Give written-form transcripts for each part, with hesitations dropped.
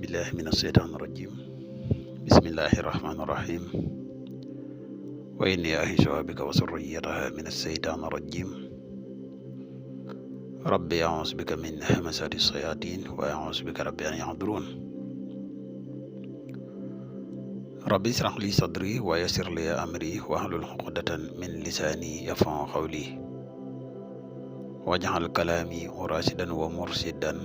billahi min asheytaan irajim bismillahi irrahmani irrahim wa inni a'iizuha bika wa zurriyataha min asheytaan irajim rabbi a'uuzu bika min hamasati shayatin wa a'uuzu bika rabbi an yahdurun rabbi israh li sadri wa yassir li amri wahlul uqdatan min lisani yafqahu qawli waj'al kalami rashidan wa murshidan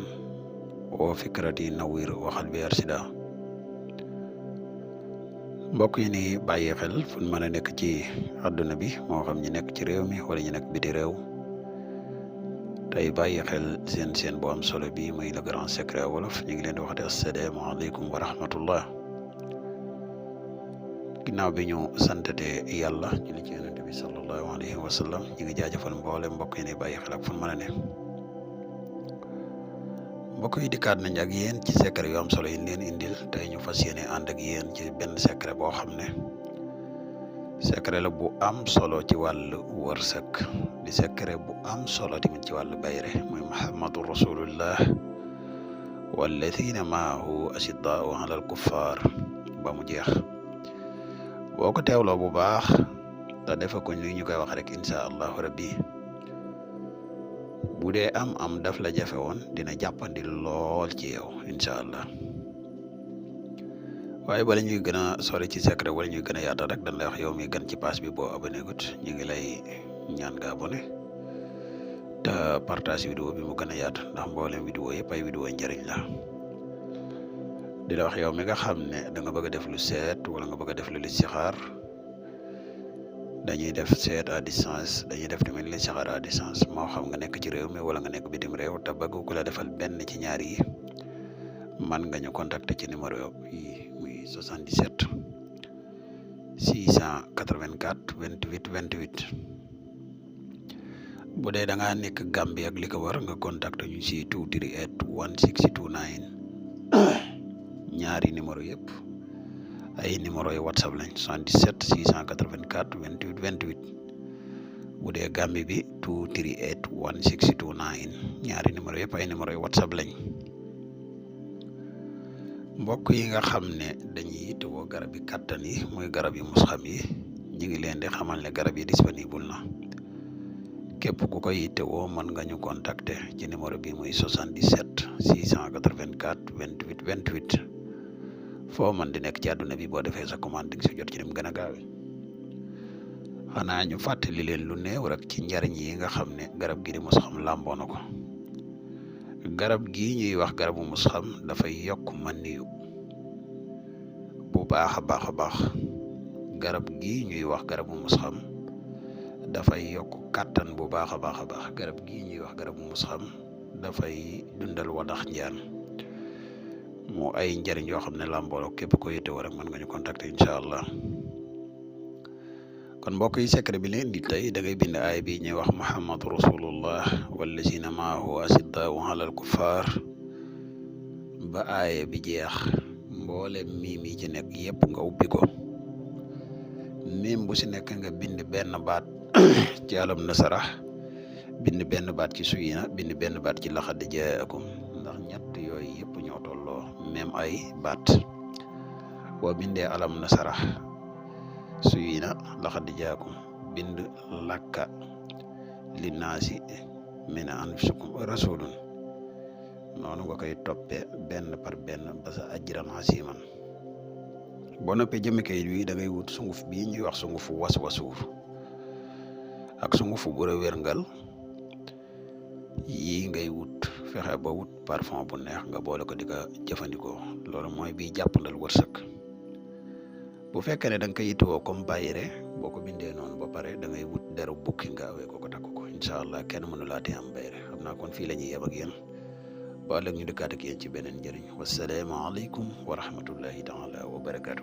wa fikrati nawwir wa qalbi arshida. Mbokk yi ni bàyyi xel fu ñu mën a nekk ci àdduna bi moo xam ñu nekk ci réew mi wala ñu nekk biti réew tey bàyyi xel seen bu am solo bi muy le grand secret wolof ñu ngi leen di waxate asalaamaaleykum wa rahmatullah. Ginnaaw bi ñu santate yàlla ñu li ci yonent bi sallallahu alayhi wa sallam ñu ngi jaajëfal mboole mbokk yi ni bàyyi xel ak fu ñu mën a ne. mbokk yi dikkaat nañ ak yéen ci secret yu am solo yi leen indil tey ñu fas yéene ànd ak yéen ci benn secret boo xam ne secret la bu am solo ci wàllu wërsëg di secret bu am solo tamit ci wàllu bayre muy muhammadu rasulullah walladina maahu ashiddaau alal kuffar ba mu jeex. boo ko teewloo bu baax te defe ko ni ñu koy wax rek incha allahu rabbi bu dee am daf la jafe woon dina jàppandi lool ci yow incha allah. waaye bala ñuy gën a sori ci secret wala ñuy gën a yaatal rek dañ lay wax yow mi gën ci page bi boo abonné gut ñu ngi lay ñaan nga abonné te partage vidéo bi mu gën a yaatu ndax mboolem vidéo yëpp ay vidéo njëriñ la. di la wax yow mi nga xam ne da nga bëgg a def lu seet wala nga bëgg a def lu listixaar dañuy def seet à distance dañuy def tamit listixaar à distance moo xam nga nekk ci réew mi wala nga nekk bitim réew te bëgg ku la defal benn ci ñaar yi man nga ñu contacter ci numéro yi muy 77 684 28 28 bu dee da ngaa nekk Gambie ak li ko war nga contacter ñu si 238 1629 ñaari numéro yëpp ay numéro yu whatsapp lañ 77 684 28 28 bu dee Gambie bi 238 1629 ñaari numéro yëpp ay numéro yu whatsapp lañ. mbokk yi nga xam ne dañuy yittewoo garab yi kàttan yi muy garab yi musxam yi ñu ngi leen di xamal ne garab yi disponible na képp ku koy yittewoo mën nga ñu contacter ci numéro bi muy 77 684 28 28 foo mën di nekk ci àdduna bi boo defee sa commande di si jot ci dem gën a gaawe. xanaa ñu fàttali leen lu néew rek ci njariñ yi nga xam ne garab gi di musxam làmboo na ko. garab gii ñuy wax garabu musxam dafay yokk maniyu bu baax a baax a baax. garab gii ñuy wax garabu musxam dafay yokk kàttan bu baax a baax a baax. garab gii ñuy wax garabu musxam dafay dundal wadax njaan mu ay njëriñ yoo xam ne làmbooloo képp ko yittewoo rek mën nga ñu contacter incha allah. kon mbokk yi secret bi leen di tey da ngay bind aay bi ñuy wax muhammadu rasulullah wallazina maahu ashiddaau alal kuffar ba aaya bi jeex mboole miim yi ci nekk yëpp nga ubbi ko miim bu si nekk nga bind benn baat ci alam nasarah bind benn baat ci suyina bind benn baat ci laqad jaakum ndax ñett yooyu yëpp ñoo tolloo même ay baat. boo bindee alam nasarah suyina laqad jaakum bind lakka linnaasi min anfusikum rasulun noonu nga koy toppee benn par benn ba sa ajran hasiman. boo noppee jëmi kayit wi da ngay wut sunguf bii ñuy wax sungufu waswasuur ak sungufu bu wérngal yi ngay wut fexe ba wut parfum bu neex nga boole ko di ko jëfandikoo loolu mooy bii jàppandal wërsëg. bu fekkee ne da nga koy yittewoo comme bayre boo ko bindee noonu ba pare da ngay wut deru bukki nga awee ko takk ko incha allah kenn mënu laatee am bayre. xam naa kon fii la ñuy yem ak yéen ba ëllëg ñu dëkkaat ak yéen ci beneen njëriñ. wasalaamaaleykum wa rahmatullahi taala wa barakaatu.